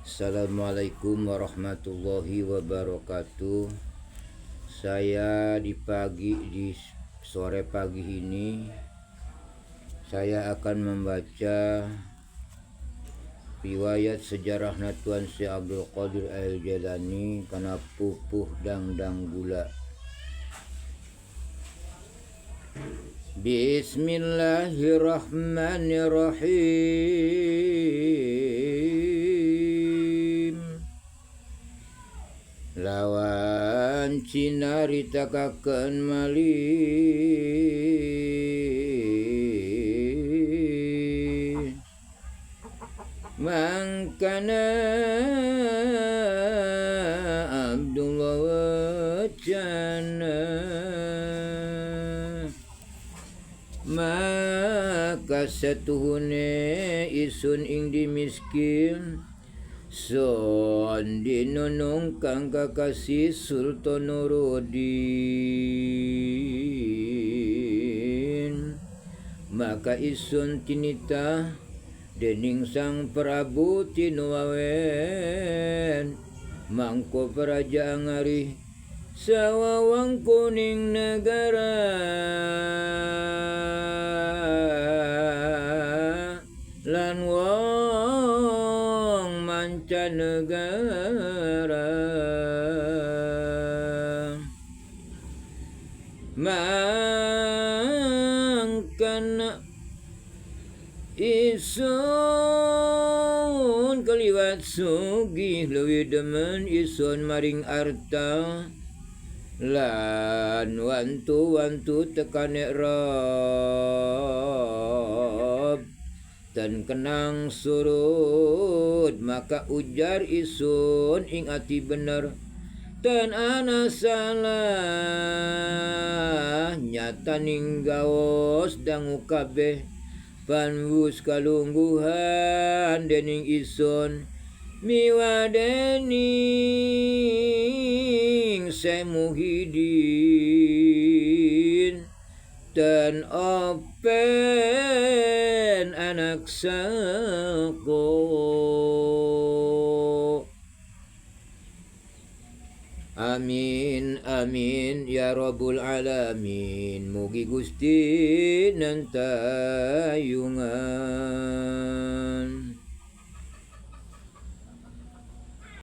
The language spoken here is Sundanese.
Assalamualaikum warahmatullahi wabarakatuh. Saya di pagi di sore pagi ini saya akan membaca riwayat sejarah Tuan Syekh Abdul Qadir Al-Jailani kana pupuh dangdang gula. Bismillahirrahmanirrahim. Lawan cinaritakakeun malih mangkana Abdullah wacana maka satuhune isun ing di miskin son dinunung kang kakasih Sultan Nuruddin maka isun tinita dening Sang Prabu Tinuwawen mangko praja ngarih sawawang kuning negara lan wong mancanegara mangkana isun kaliwat sugih leuwih demen isun maring arta lan wantu-wantu tekane Rob dan kenang surut maka ujar isun ing ati bener dan ana salah nyata ning gaos dangu kabeh panwus kalungguhan dening isun miwa dening Syekh Muhyiddin dan open anak sako. Amin amin ya rabbul alamin. Mugi Gusti nantayungan.